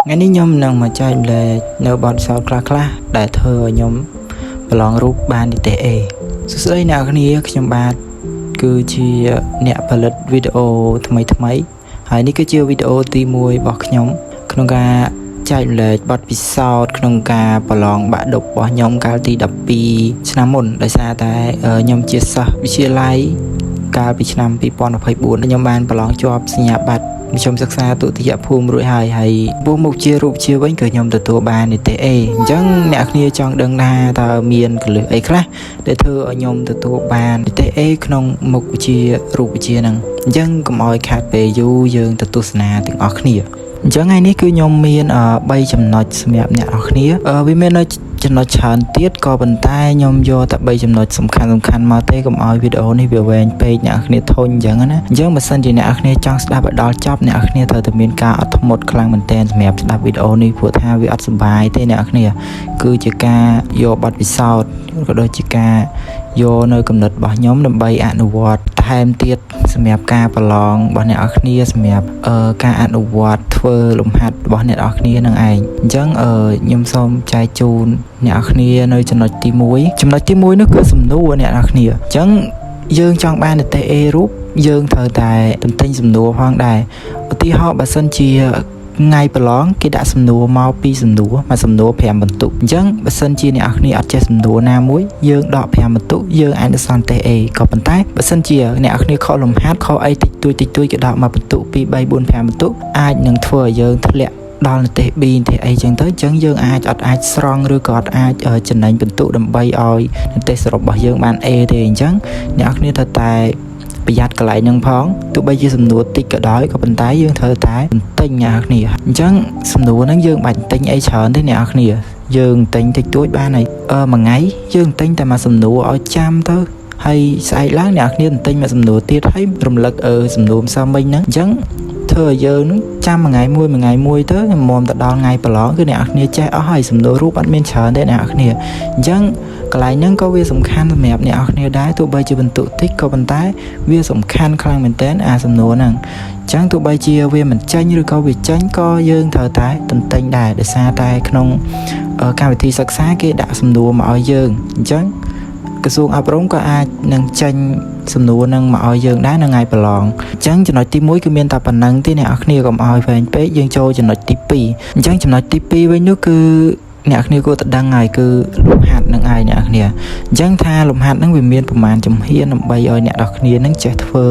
ថ្ងៃនេះខ្ញុំនឹងមកចែករំលែកនៅបទពិសោធន៍ខ្លះៗដែលធ្វើឲ្យខ្ញុំប្រឡងរូបបាននិទ្ទេស A សួស្តីអ្នកនរគ្នាខ្ញុំបាទគឺជាអ្នកផលិតវីដេអូថ្មីថ្មីៗហើយនេះគឺជាវីដេអូទី1របស់ខ្ញុំក្នុងការចែករំលែកបទពិសោធន៍ក្នុងការប្រឡងបាក់ឌុបរបស់ខ្ញុំកាលទី12ឆ្នាំមុនដោយសារតែខ្ញុំជាសិស្សវិទ្យាល័យកាលពីឆ្នាំ2024ខ្ញុំបានប្រឡងជាប់សញ្ញាបត្រមធ្យមសិក្សាទុតិយភូមិរួចហើយហើយពោះមុខជារូបជាវិញក៏ខ្ញុំទទួលបាននិទ្ទេស A អញ្ចឹងអ្នកគ្នាចង់ដឹងថាតើមានកលឹះអីខ្លះដែលធ្វើឲ្យខ្ញុំទទួលបាននិទ្ទេស A ក្នុងមុខវិជ្ជារូបវិទ្យាហ្នឹងអញ្ចឹងកុំឲ្យខាតពេលយូរយើងទៅទស្សនាទាំងអស់គ្នាអញ្ចឹងថ្ងៃនេះគឺខ្ញុំមាន3ចំណុចសម្រាប់អ្នកនរគ្នាវាមាននៅចំណុចច្រើនទៀតក៏ប៉ុន្តែខ្ញុំយកតែ3ចំណុចសំខាន់សំខាន់មកទេកុំឲ្យវីដេអូនេះវាវែងពេកអ្នកនរគ្នាធុញអញ្ចឹងណាអញ្ចឹងបើសិនជាអ្នកនរគ្នាចង់ស្ដាប់ឲ្យដល់ចប់អ្នកនរគ្នាត្រូវតែមានការអត់ធ្មត់ខ្លាំងមែនទែនសម្រាប់ស្ដាប់វីដេអូនេះព្រោះថាវាអត់សប្បាយទេអ្នកនរគ្នាគឺជាការយកបទពិសោធន៍ក៏ដូចជាការយកនៅគំនិតរបស់ខ្ញុំដើម្បីអនុវត្តថែមទៀតសម្រាប់ការប្រឡងរបស់អ្នកនរគ្នាសម្រាប់ការអនុវត្តធ្វើលំហាត់របស់អ្នកនរគ្នានឹងឯងអញ្ចឹងអឺខ្ញុំសូមចែកជូនអ្នកនរគ្នានៅចំណុចទី1ចំណុចទី1នោះគឺសំណួរអ្នកនរគ្នាអញ្ចឹងយើងចង់បាននិទ្ទេស A រូបយើងត្រូវតែទន្ទិញសំណួរផងដែរឧទាហរណ៍បើសិនជាថ្ងៃប្រឡងគេដាក់សំណួរមកពីរសំណួរមួយសំណួរ5បន្ទុកអញ្ចឹងបើសិនជាអ្នកនរគ្នាអត់ចេះសំណួរណាមួយយើងដក5បន្ទុកយើងអាចនឹងសល់ទេ A ក៏ប៉ុន្តែបើសិនជាអ្នកនរគ្នាខុសលំហាត់ខុសអីតិចតួចតិចតួចគេដកមកបន្ទុក2 3 4 5បន្ទុកអាចនឹងធ្វើឲ្យយើងធ្លាក់ដល់និទ្ទេស B និទ្ទេសអីចឹងទៅអញ្ចឹងយើងអាចអត់អាចស្រង់ឬក៏អត់អាចចំណេញបន្ទុកដើម្បីឲ្យនិទ្ទេសសរុបរបស់យើងបាន A ទេអញ្ចឹងអ្នកនរគ្នាត្រូវតែប្រយ័ត្នកន្លែងហ្នឹងផងទោះបីជាសំណួរតិចក៏ដោយក៏ប៉ុន្តែយើងត្រូវតែទិញអ្នកនរគ្នាអញ្ចឹងសំណួរហ្នឹងយើងបាច់ទិញអីច្រើនទេអ្នកនរគ្នាយើងទិញតិចតួចបានហើយអឺមួយថ្ងៃយើងទិញតែមួយសំណួរឲ្យចាំទៅហើយស្អែកឡើងអ្នកនរគ្នាទិញមួយសំណួរទៀតហើយរំលឹកអឺសំណួរម្សិលមិញហ្នឹងអញ្ចឹងធ្វើឲ្យយើងនឹងចាំមួយថ្ងៃមួយមួយថ្ងៃមួយទៅមុំទៅដល់ថ្ងៃប្រឡងគឺអ្នកនរគ្នាចេះអស់ហើយសំណួររូបអត់មានច្រើនទេអ្នកនរគ្នាអញ្ចឹងកន្លែងហ្នឹងក៏វាសំខាន់សម្រាប់អ្នកនរគ្នាដែរទោះបីជាបន្ទុកតិចក៏ប៉ុន្តែវាសំខាន់ខ្លាំងមែនទែនអាសំណួរហ្នឹងអញ្ចឹងទោះបីជាវាមិនចេញឬក៏វាចេញក៏យើងត្រូវតែទន្ទិញដែរដោយសារតែក្នុងកម្មវិធីសិក្សាគេដាក់សំណួរមកឲ្យយើងអញ្ចឹងក្រសួងអប់រំក៏អាចនឹងចេញសំណួរនឹងមកឲ្យយើងដែរនៅថ្ងៃប្រឡងអញ្ចឹងចំណុចទី1គឺមានតែប៉ុណ្្នឹងទេអ្នកនរគ្នាកុំឲ្យវែងពេកយើងចូលចំណុចទី2អញ្ចឹងចំណុចទី2វិញនោះគឺអ្នកគ្នាគួរតែដឹងហើយគឺលំហាត់នឹងឯងអ្នកគ្នាអញ្ចឹងថាលំហាត់នឹងវាមានប្រមាណជំហានដើម្បីឲ្យអ្នកនរគ្នានឹងចេះធ្វើ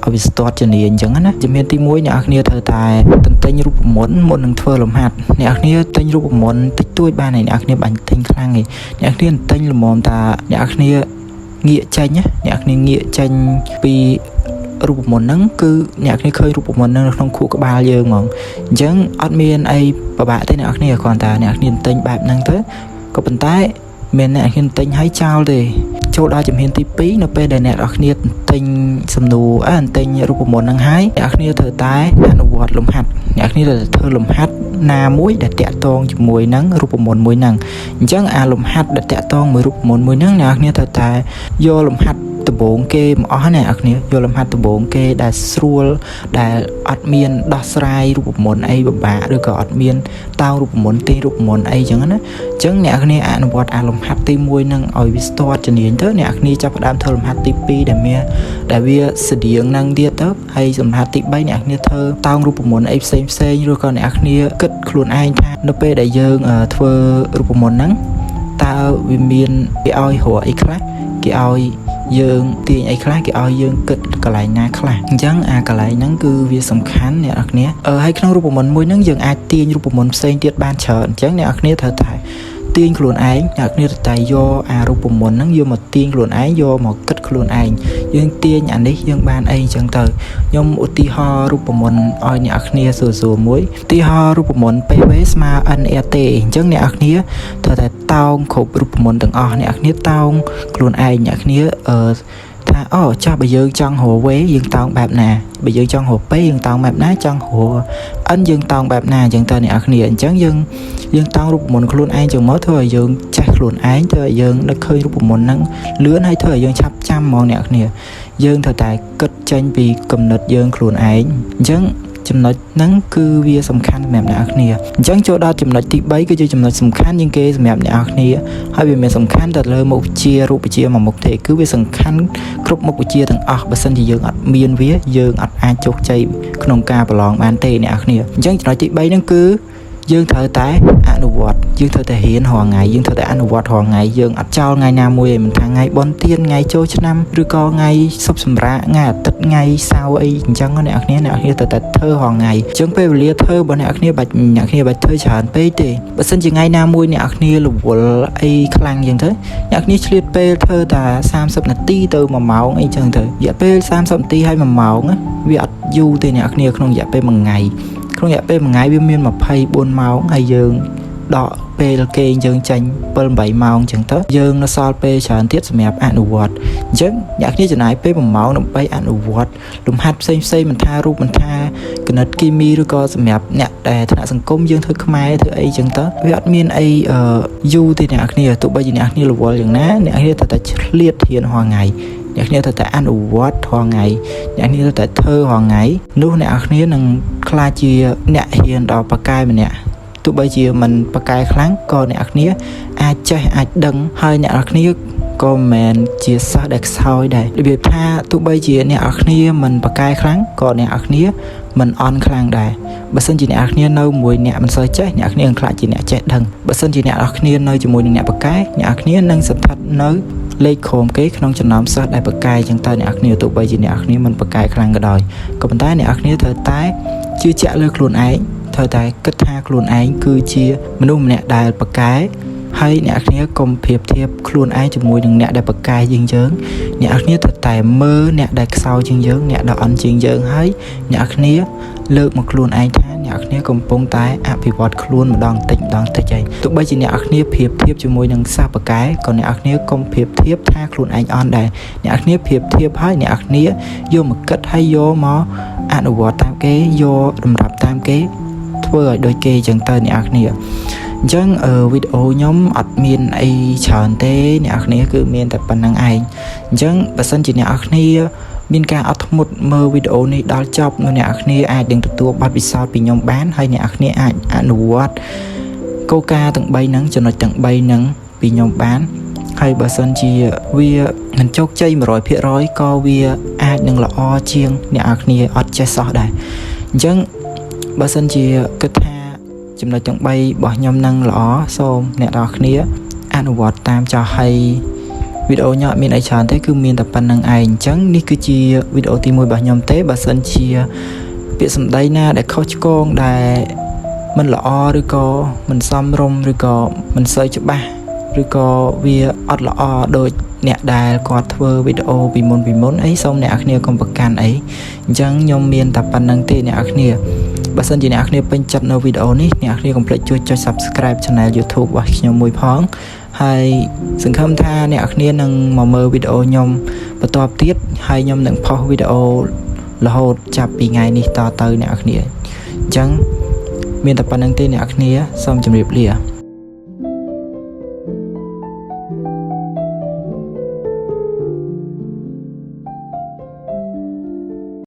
ឲ្យវាស្ទាត់ជំនាញអញ្ចឹងណាជំហានទី1អ្នកនរគ្នាត្រូវតែទន្ទិញរូបមន្តមុននឹងធ្វើលំហាត់អ្នកនរគ្នាទិញរូបមន្តតិចតួចបានហើយអ្នកនរគ្នាបាញ់ទិញខ្លាំងឯងអ្នកនរគ្នាទិញល្មមតាអ្នកនរគ្នាងាកចេញអ្នកគ្នាងាកចេញពីរូបមន្តហ្នឹងគឺអ្នកគ្នាឃើញរូបមន្តហ្នឹងនៅក្នុងខួរក្បាលយើងហ្មងអញ្ចឹងអត់មានអីពិបាកទេអ្នកគ្នាគ្រាន់តែអ្នកគ្នាទិញបែបហ្នឹងទៅក៏ប៉ុន្តែមានអ្នកគ្នាទិញឲ្យចោលទេចូលដល់ជំហានទី2នៅពេលដែលអ្នកនរគ្នាទិញសំណួរអើទិញរូបមន្តហ្នឹងហើយអ្នកគ្នាត្រូវតែអនុវត្តលំហាត់អ្នកគ្នាត្រូវតែធ្វើលំហាត់ណាមួយដែលតាក់ទងជាមួយនឹងរូបមន្តមួយហ្នឹងអញ្ចឹងអាលំហាត់ដែលតាក់ទងមួយរូបមន្តមួយហ្នឹងអ្នកគ្នាត្រូវតែយកលំហាត់ដំបូងគេមកអស់ណាអ្នកគ្នាយកលំហាត់ដំបូងគេដែលស្រួលដែលអត់មានដោះស្រាយរូបមន្តអីពិបាកឬក៏អត់មានតោងរូបមន្តទេរូបមន្តអីចឹងណាអញ្ចឹងអ្នកគ្នាអនុវត្តអាលំហាត់ទី1ហ្នឹងឲ្យវាស្ទាត់ជំនាញទៅអ្នកគ្នាចាប់ផ្ដើមធ្វើលំហាត់ទី2ដែលមានដែលវាស្តៀងនឹងទៀតទៅហើយលំហាត់ទី3អ្នកគ្នាធ្វើតោងរូបមន្តអីផ្សេងផ្សេងឬក៏អ្នកគ្នាគិតខ្លួនឯងថានៅពេលដែលយើងធ្វើរូបមន្តហ្នឹងតើវាមានគេឲ្យរកអីខ្លះគេឲ្យយើងទាញអីខ្លះគេឲ្យយើងគិតកន្លែងណាខ្លះអញ្ចឹងអាកន្លែងហ្នឹងគឺវាសំខាន់អ្នកនរគ្នាអឺហើយក្នុងរូបមន្តមួយហ្នឹងយើងអាចទាញរូបមន្តផ្សេងទៀតបានច្រើនអញ្ចឹងអ្នកនរគ្នាត្រូវតែទាញខ្លួនឯងអ្នកគ្នាត្រូវតែយកអារូបមន្តហ្នឹងយកមកទាញខ្លួនឯងយកមកគិតខ្លួនឯងយើងទាញអានេះយើងបានអីអញ្ចឹងទៅខ្ញុំឧទាហរណ៍រូបមន្តឲ្យអ្នកគ្នាស្រួលៗមួយឧទាហរណ៍រូបមន្ត PV ស្មើ nRT អញ្ចឹងអ្នកគ្នាត្រូវតែតោងគ្រប់រូបមន្តទាំងអស់អ្នកគ្នាតោងខ្លួនឯងអ្នកគ្នាអឺថាអូចាស់បើយើងចង់រក V យើងតោងបែបណាបើយើងចង់រក P យើងតោងបែបណាចង់រក N យើងតោងបែបណាអញ្ចឹងតើអ្នកគ្នាអញ្ចឹងយើងយើងតោងរូបមន្តខ្លួនឯងចឹងមកធ្វើឲ្យយើងចេះខ្លួនឯងធ្វើឲ្យយើងនឹកឃើញរូបមន្តហ្នឹងលឿនហើយធ្វើឲ្យយើងឆាប់ចាំហ្មងអ្នកគ្នាយើងត្រូវតែគិតចេញពីគំនិតយើងខ្លួនឯងអញ្ចឹង ចំណុចហ្នឹងគឺវាសំខាន់សម្រាប់អ្នកនរគ្នាអញ្ចឹងចូលដល់ចំណុចទី3គឺជាចំណុចសំខាន់ជាងគេសម្រាប់អ្នកនរគ្នាហើយវាមិនសំខាន់តែលើមុខវិជ្ជារូបវិទ្យាមួយមុខទេគឺវាសំខាន់គ្រប់មុខវិជ្ជាទាំងអស់បើសិនជាយើងអត់មានវាយើងអត់អាចជោគជ័យក្នុងការប្រឡងបានទេអ្នកនរគ្នាអញ្ចឹងចំណុចទី3ហ្នឹងគឺយើងត្រូវតែអនុវត្តយើងត្រូវតែរៀនរាល់ថ្ងៃយើងត្រូវតែអនុវត្តរាល់ថ្ងៃយើងអត់ចោលថ្ងៃណាមួយឯងមិនថាថ្ងៃបុណ្យទានថ្ងៃចូលឆ្នាំឬក៏ថ្ងៃសុបសម្រាកថ្ងៃអាទិត្យថ្ងៃសៅរ៍អីអញ្ចឹងណាអ្នកនរគ្នាអ្នកនរគ្នាត្រូវតែធ្វើរាល់ថ្ងៃអញ្ចឹងពេលវេលាធ្វើរបស់អ្នកនរគ្នាបាច់អ្នកនរគ្នាបាច់ធ្វើច្រើនពេកទេបើសិនជាថ្ងៃណាមួយអ្នកនរគ្នារវល់អីខ្លាំងអញ្ចឹងទៅអ្នកនរគ្នាឆ្លៀតពេលធ្វើតែ30នាទីទៅ1ម៉ោងអីចឹងទៅរយៈពេល30នាទីហើយ1ម៉ោងវាអត់យូរទេអ្នកនរគ្នាក្នុងរយៈពេល1ថ្ងៃក្នុងរយៈពេលមួយថ្ងៃវាមាន24ម៉ោងហើយយើងដកពេលគេងយើងចេញ7 8ម៉ោងអញ្ចឹងទៅយើងនៅសល់ពេលច្រើនទៀតសម្រាប់អនុវត្តអញ្ចឹងអ្នកគ្នាចំណាយពេល1ម៉ោងដើម្បីអនុវត្តលំហាត់ផ្សេងផ្សេងមិនថារូបមិនថាគណិតគីមីឬក៏សម្រាប់អ្នកដែលថ្នាក់សង្គមយើងធ្វើខ្មែរធ្វើអីអញ្ចឹងទៅវាអត់មានអីយូរទេអ្នកគ្នាទោះបីជាអ្នកគ្នារវល់យ៉ាងណាអ្នកគ្នាត្រូវតែឆ្លៀតរៀនរាល់ថ្ងៃអ្នកគ្នាត្រូវតែអនុវត្តរាល់ថ្ងៃអ្នកគ្នាត្រូវតែធ្វើរាល់ថ្ងៃនោះអ្នកគ្នានឹងក្លាយជាអ្នកហ៊ានដល់ប៉កែម្នាក់ទោះបីជាមិនប៉កែខ្លាំងក៏អ្នកគ្នាអាចចេះអាចដឹងហើយអ្នកគ្នាក៏មិនមែនជាសិស្សដែលខ្សោយដែររបៀបថាទោះបីជាអ្នកគ្នាមិនប៉កែខ្លាំងក៏អ្នកគ្នាមិនអន់ខ្លាំងដែរបើសិនជាអ្នកគ្នានៅមួយអ្នកមិនសូវចេះអ្នកគ្នានឹងខ្លាចជាអ្នកចេះដឹងបើសិនជាអ្នកគ្នានៅជាមួយនឹងអ្នកប៉កែអ្នកគ្នានឹងស្ថិតនៅលេខក្រោមគេក្នុងចំណោមសិស្សដែលប៉កែចឹងតើអ្នកគ្នាទោះបីជាអ្នកគ្នាមិនប៉កែខ្លាំងក៏ដោយក៏ប៉ុន្តែអ្នកគ្នាត្រូវតែជឿជាក់លើខ្លួនឯងត្រូវតែគិតថាខ្លួនឯងគឺជាមនុស្សម្នាក់ដែលប៉កែហើយអ្នកគ្នាកុំប្រៀបធៀបខ្លួនឯងជាមួយនឹងអ្នកដែលប៉កែជាងយើងអ្នកគ្នាត្រូវតែមើលអ្នកដែលខ្សោយជាងយើងអ្នកដែលអន់ជាងយើងហើយអ្នកគ្នាលើកមកខ្លួនឯងថាអ្នកគ្នាកំពុងតែអភិវឌ្ឍខ្លួនម្ដងតិចម្ដងតិចហើយទោះបីជាអ្នកគ្នាប្រៀបធៀបជាមួយនឹងសិស្សប៉កែក៏អ្នកគ្នាកុំប្រៀបធៀបថាខ្លួនឯងអន់ដែរអ្នកគ្នាប្រៀបធៀបហើយអ្នកគ្នាយកមកគិតហើយយកមកអនុវត្តតាមគេយកតម្រាប់តាមគេធ្វើឲ្យដូចគេចឹងទៅអ្នកគ្នាអញ្ចឹងវីដេអូខ្ញុំអត់មានអីច្រើនទេអ្នកគ្នាគឺមានតែប៉ុណ្្នឹងឯងអញ្ចឹងបើសិនជាអ្នកគ្នាមានការអត់ធ្មត់មើលវីដេអូនេះដល់ចប់នោះអ្នកគ្នាអាចនឹងទទួលបទពិសោធន៍ពីខ្ញុំបានហើយអ្នកគ្នាអាចអនុវត្តគោលការណ៍ទាំង3ហ្នឹងចំណុចទាំង3ហ្នឹងពីខ្ញុំបានហើយបើសិនជាវាមិនជោគជ័យ100%ក៏វាអាចនឹងល្អជាងអ្នកគ្នាអត់ចេះសោះដែរអញ្ចឹងបើសិនជាគិតថាចំណុចទាំង3របស់ខ្ញុំនឹងល្អសូមអ្នកនរគ្នាអនុវត្តតាមចោះហើយវីដេអូខ្ញុំអត់មានអីច្រើនទេគឺមានតែប៉ុណ្្នឹងឯងអញ្ចឹងនេះគឺជាវីដេអូទី1របស់ខ្ញុំទេបើសិនជាពាក្យសម្ដីណាដែលខុសឆ្គងដែលមិនល្អឬក៏មិនសមរម្យឬក៏មិនសូវច្បាស់ឬក៏វាអត់ល្អដូចអ្នកដែលគាត់ធ្វើវីដេអូពីមុនពីមុនអីសូមអ្នកគ្នាកុំប្រកាន់អីអញ្ចឹងខ្ញុំមានតែប៉ុណ្្នឹងទេអ្នកគ្នាបើសិនជាអ្នកគ្នាពេញចិត្តនៅវីដេអូនេះអ្នកគ្នាកុំភ្លេចជួយចុច Subscribe Channel YouTube របស់ខ្ញុំមួយផងហើយសង្ឃឹមថាអ្នកគ្នានឹងមកមើលវីដេអូខ្ញុំបន្តទៀតហើយខ្ញុំនឹងផុសវីដេអូរហូតចាប់ពីថ្ងៃនេះតទៅអ្នកគ្នាអញ្ចឹងមានតែប៉ុណ្្នឹងទេអ្នកគ្នាសូមជម្រាបលា។